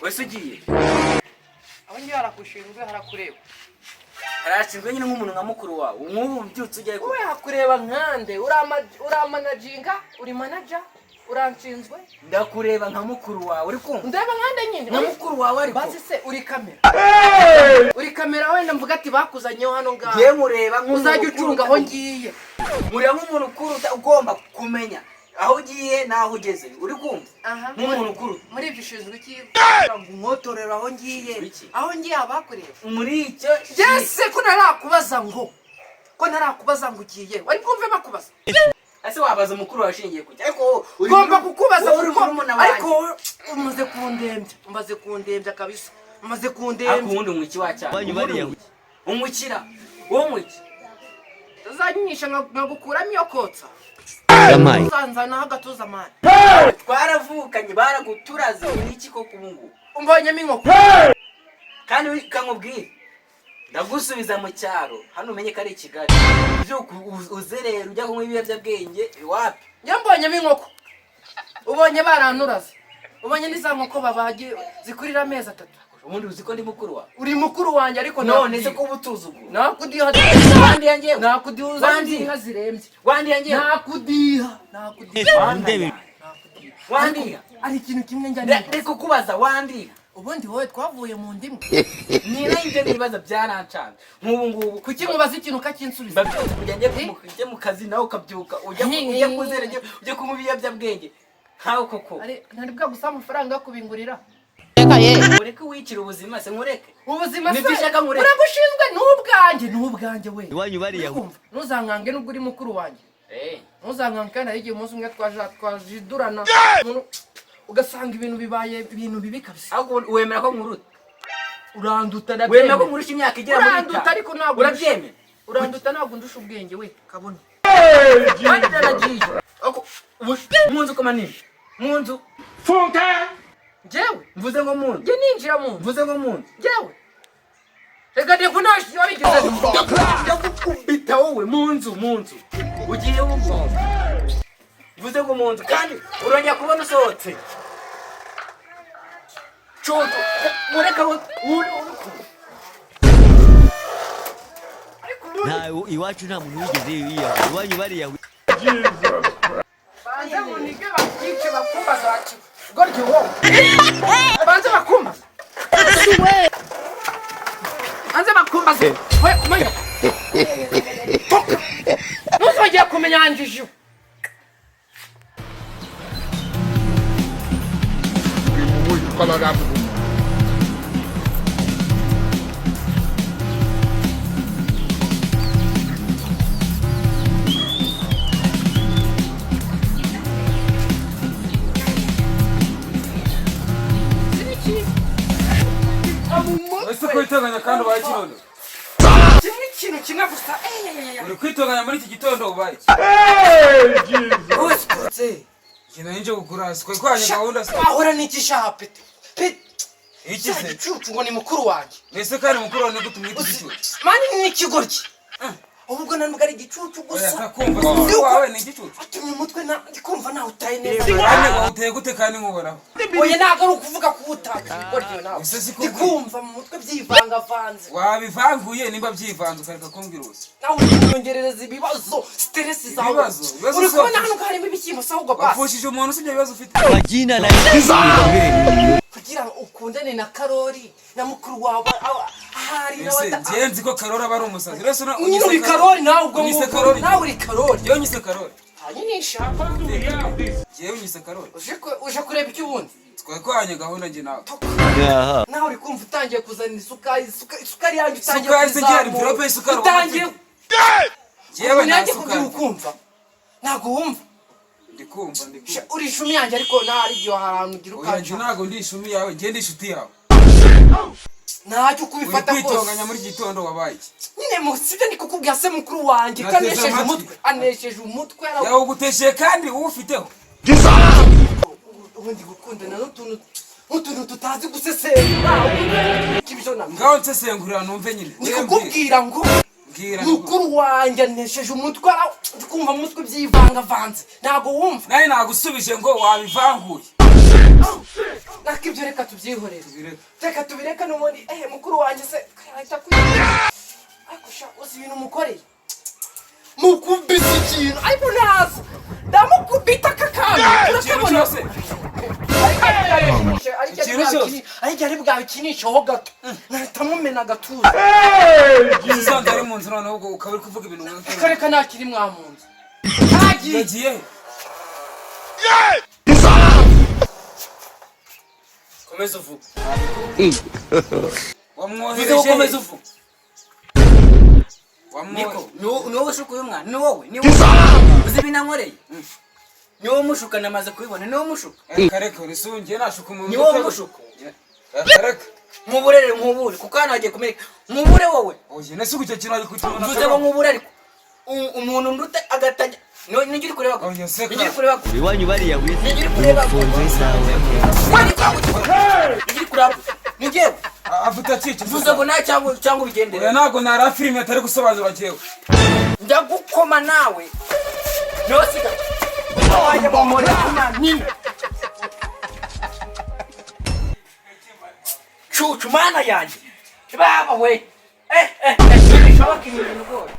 Wese ugiye? Aho ngiye harakushinzwe, harakureba. Harashinzwe nyine nk'umuntu nka mukuru wawe. Nk'ubu ubyutse ujyayo? Wowe hakureba nkande? Uramanaginga? Uri manager? Uranshinzwe? Ndakureba nka mukuru wawe, uri kumva? Ndeba nkande nyine? Nka mukuru wawe ariko. Bazi se uri kamera? Uri kamera wenda mvuga ati bakuzanyeho hano ngaho. Ngiye nkureba nk'umuntu Uzajya ucunga aho ukuruta. ngiye. Nkureba nk'umuntu ukuruta, ugomba kumenya aho ugiye n'aho ugeze, uri kumva? Aha. Nk'umuntu ukuruta. Muri ibyo ushinzwe iki ngo unkotorere aho ngiye? Iki? Aho ngiye abakureba. Muri icyo. Jese ko ntarakubaza ngo ugiye, wari bwumve bakubaza? Ese wabaza umukuru wawe ushingiye kuki? Ariko wowe uri Ngomba kukubaza wowe uri kuko murumuna wanjye. Ariko wowe umaze kundembya, umaze kundembya kabisa, umaze Ariko kundembya. ubundi unywa iki wacyana? Ubundi unywa iki? Unywa wowe, unywa iki? Uzanyinyisha nkagukuramo iyo kotsa, uzanzanaho agatuza mani. Twaravukanye, baraguturaze, uri iki koko ubu ngubu? Umbonyemo inkoko. Kandi kankubwire, ndagusubiza mu cyaro hano, umenye ko ari i Kigali. Ubyuka uzerera ujya kunywa ibiyobyabwenge iwapi? Njye mbonyemo inkoko, ubonye baranturaze, ubonye n'iza nkoko babagi zikurira amezi 3. Ubundi uzi ko ndi mukuru wawe? Uri mukuru wanjye ariko None se ko uba utuzugura? Nakudiha. Wandiha njyewe? Nakudiha uzana Wandiha? inka zirembye. Wandiha njyewe? Nakudiha, nakudiha. Wandiha? Wandiha? Ari ikintu kimwe njya nibaza. Ndi kukubaza, wandiha? Ubundi wowe twavuye mu ndimu? Ni nayo ibyo bibazo byarancanze nk'ubu ngubu. Kuki nkubaza ikintu ukakinsubiza? Mbabyutse kugira njye mu kazi, nawe ukabyuka ujya kuzera, ujya kunywa ibiyobyabwenge nkawe koko. Ntari bwagusaba amafaranga yo kubingurira. Ureke wicira ubuzima se, nkureke? Ubuzima se? Nibyo ushaka nkureke? Uragushinzwe n'ubwanjye, n'ubwanjye we. Iwanyu bariya. Urikumva? Ntuzankange nubwo uri mukuru wanjye. Ntuzankange kandi hari igihe umunsi umwe twajidurana ugasanga ibintu bibaye ibintu bibi kabisa. Ahubwo wemera ko nkuruta? Uranduta. Wemera ko Ndabyemera. nkurusha imyaka igera muri Uranduta 5? ariko ntabwo Urabyemera? Uranduta, ntabwo ndusha ubwenge we kabone. Kandi ndanagiye. Ako, mu nzu koma nini mu nzu. Njyewe? Mvuze ngo mu nzu. Njye ninjira mu nzu? Mvuze ngo mu nzu. Njyewe reka ndeko ntashyo wabigeze. Ndagukubita wowe. Mu nzu, mu nzu ugiye wumva, mvuze ngo mu nzu, kandi urongera kubona usohotse. Coto mureka Nta iwacu nta muntu wigeze yiyahura, iwanyu bariyahuye. Banze munige bakwice, bakumbaza bati goryo wowe, banze bakumbaza, banze bakumbaze we kumenya toka, ntuzongere kumenya njiji. Colorado. Ese ko witonganya kandi ubaye ikibondo? Kimwe, ikintu kimwe gusa. Eyayaya. Uri kwitonganya muri iki gitondo, ubaye iki? Usikurutse. Ikintu nje gukura sikwe kwanya gahunda se. Wahora n'iki shaha pete pete? Iki Cya se? gicucu ngo ni mukuru wanjye. Ese kandi mukuru wawe ni gute umwita igicucu? Mani ni ikigoryi, ahubwo ntabwo ari igicucu Oya, gusa. ntakumva se, mukuru wawe ni igicucu? Atumye umutwe na ndi kumva nawe utaye neza. Kandi wawuteye gute kandi nkubonaho? Oya, ntabwo ari ukuvuga kuwutaka ikigoryi nawe. Ese si Ndi kumva mu mutwe byivangavanze. Wabivanguye nimba byivanze ukareka kumbwira ubusa. Nawe uri ibibazo, stress zawe. Ibibazo? Ibibazo Uri si kubona wapfushije. hano ko harimo ibishyimbo se ahubwo basi? Wapfushije umuntu si ibyo bibazo ufite. Majina na Kugira ngo ukundane na Karori na mukuru wawe ahari nawe Ese njyewe nzi ko Karori aba ari umusazi rero Nyine uri Karori nawe ubwo unyise ngubwo. Karori. Nawe uri Karori. Njyewe unyise Karori? Hanyinisha. Njyewe unyise Karori? Uje kureba icyo ubundi? Twari kwanya gahunda njye nawe. Aha. Nawe uri kumva utangiye kuzana isukari, isukari yanjye utangiye Isukari se ngira kuyizamura. envelope y'isukari ubona Utangiye Njyewe nta nanjye kubwira sukari. ukumva ntabwo wumva. Ndi kumva, ndi kumva. Uri ishumi yanjye ariko ntari igihe ahantu ugira Oya, njye ukanca. ntabwo ndi ishumi yawe, njye ndi inshuti yawe. Ntacyo Uri kubifata kwitonganya kose. muri iki gitondo, wabaye iki? Nyine mu sibyo ndi kukubwira se mukuru wanjye ko Nateze anesheje amatwi. umutwe, anesheje umutwe Yawuguteshe kandi uwufiteho. Ubundi gukundana n'utuntu tutazi gusesengura ibyo na Ngaho nsesengurira numve nyine. Ndi kukubwira ngo Mbwira. Mukuru wanjye anesheje umutwe, ndi kumva mu mutwe byivangavanze, ntabwo wumva. Nawe nagusubije ngo wabivanguye. Nako ibyo reka tubyihorere. Tubireke. Reka tubireke n'ubundi. Mukuru wanjye se ahita kwiga, ariko sha, uzi ibintu umukoreye? Mukubise ikintu ariko ntazi, ndamukubita aka kantu. Ikintu Urakabona? cyose. Ikintu cyose. Ariko ari bwabikinisheho gato nahita mumena agatuza. Usanze ari mu nzu, noneho ubwo ukaba uri kuvuga ibintu. Reka reka, ntakiri mwa mu nzu, ntagiye. Yagiye. Komeza uvuge. Wamwohereje. Bize ko komeza uvuge. Wamwohereje. Niko ni wowe ushuka uyu mwana, ni wowe, ni wowe uzi ibintu ankoreye, ni wowe umushuka, namaze kubibona, ni wowe umushuka. Reka reka, urisungiye nashuka umuntu. Ni wowe umushuka. Reka reka. Nkuburere, nkubure, kuko hano hagiye kumeneka. Nkubure wowe. Oye, nese icyo kintu ari kutubona. Mvuze ngo nkubure, ariko umuntu ndute agatajya nijya uri kureba ko Oya, seka. nijya uri kureba ko Iwanyu bariyahuye. Nijya uri kureba ko nijya uri kureba ni njyewe. Avuta akica. Mvuze ngo nta cyangwa ubigendere. Oya, ntabwo nara filime atari gusobanura njyewe. Ndagukoma nawe ntosiga wajya mu murima nini. Cucu, mana yanjye, baba we, eh eh eh, ntibishoboka ibi bintu rwose.